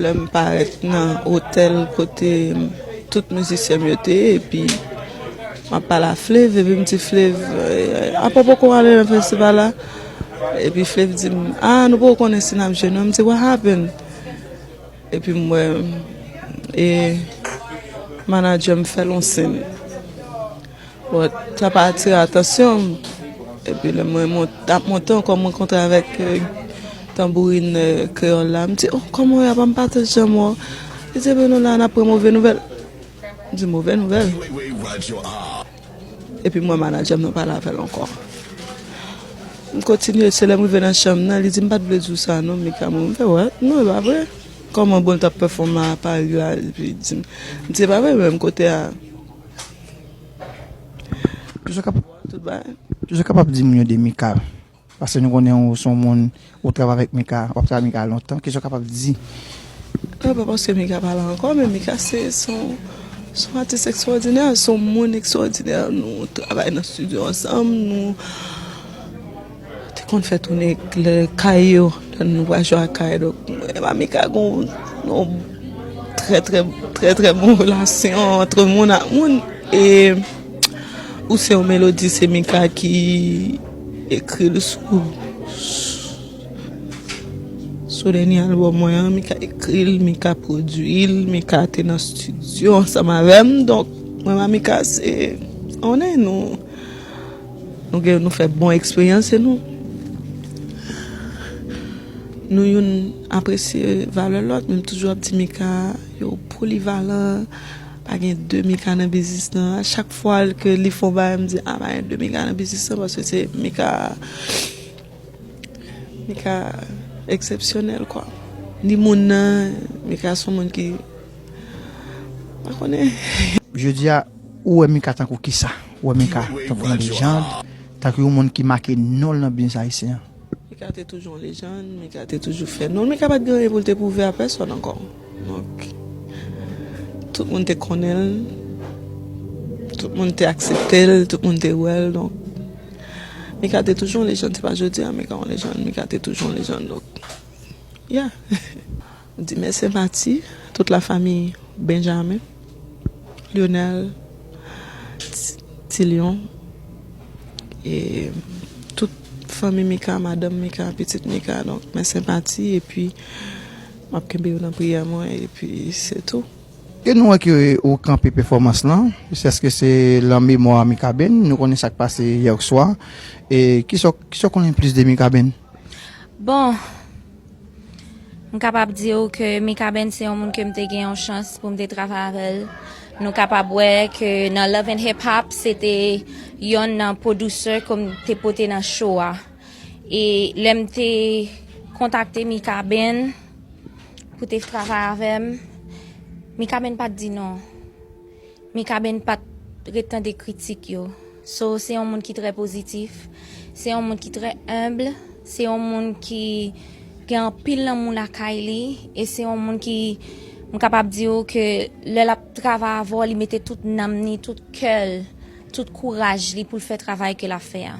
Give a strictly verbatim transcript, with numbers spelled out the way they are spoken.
Lè m parèt nan otèl kote tout mizisyen m yo te ye, epi m ap pale a Flave, epi m di Flave, eh, apa w poko ale nan festival la? Epi Flave di m, ah, nou poko konnen si n ap jwe non. M di, what happened? Epi m wè, e, manadjè m fè l yon siy. Bon, sa pa atire atansyon m. Epi lè mwen mont, ap monte ankò, m rankontre avèk, eh, tanbourin, eh, kreyòl la. M di, oh, kòman w ye? Apa m pa t janm wè w? Li di, ebyen nou la, n ap pran move nouvèl. M di, move nouvèl? Epi m wè manadjè m nan pale avè l ankò. M kontinye, se lè m rive nan chanm nan, li di, m pa t vle di w sa non, Mika, mwen, m fè, what? Non, e pa vre. Kòman bon l t ap pèfòme a Pari la, epi li di m, m di, e pa vre, menm kote a. Kisa w kap-, tout bagay. Kisa w kapab di moun yo de Mika? Paske nou konnen ou se yon moun, ou travay avèk Mika, w ap travay Mika lontan. Kisa w kapab di? E pa paske Mika pa la ankò, men Mika se, se yon, se yon atis ekstwòdinè, se yon moun ekstwòdinè. Nou travay nan estidyo ansanm, nou te konn fè tounen lè kay yo, lè nou pral jwe ak kay. Donk, mwen e Mika gen yon trè, trè, trè, trè bon relasyon ant moun ak moun. E ou se yon melodi, se Mika ki ekri l sou, sou dènye albòm mwen an. Mika ekri l, Mika pwodui l, Mika te nan estidyo ansanm avè m. Donk, mwen ak Mika, se, on est, nou, nou gen, nou fè bon eksperyans e nou, nou youn apresye valè lòt. Men m toujou ap di Mika, yo polivalan, pa gen de Mika nan biznis lan. A chak fwa ke li fè yon bagay, m di, a, pa gen de Mika nan biznis lan, paske se Mika, Mika eksepsyonèl, kwa. Ni moun nan, Mika se yon moun ki, pa konnen. Jodi a, ou wè Mika tankou kisa? Ou wè Mika tankou yon lejand, tankou yon moun ki make non l nan biznis ayisyen an? Mika te toujou yon lejand, Mika te toujou fè non l, Mika pa t gen anyen pou l te pwouve a pèsòn ankò. Donk, tout moun te konnen l, tout moun te aksepte l, tout moun te wè l, donk, Mika te toujou yon lejand, se pa jodi a Mika yon lejand, Mika te toujou yon lejand, donk, yeah. M di mèsi senpati, tout la famille Benjamin, Lionel, Ti, Ti Lion, e tout fanmi Mika, madanm Mika, pitit Mika, donk, mèsi senpati, epi m ap kenbe yo nan priyè mwen, epi se tou. Ke nou wè ke ou kanpe pèfòmans lan, èske se lan memwa Mikaben, nou konnen sa k pase yè swa, e kisa, kisa w konnen plis de Mikaben? Bon, m kapab di w ke Mikaben se yon moun ke m te gen yon chans pou m te travay avè l. Nou kapab wè ke nan Love and Hip Hop, se te yonn nan pwodisè ke m te pote nan show a. E lè m te kontakte Mikaben pou te travay avè m, Mikaben pa t di non. Mikaben pa t ret tande kritik yo. So, se yon moun ki trè pozitif, se yon moun ki trè enb, se yon moun ki gen anpil lanmou lakay li, e se yon moun ki, m kapab di w ke lè l ap travay avè w, li mete tout nanm ni, tout kè l, tout kouraj li pou l fè travay ke l ap fè a.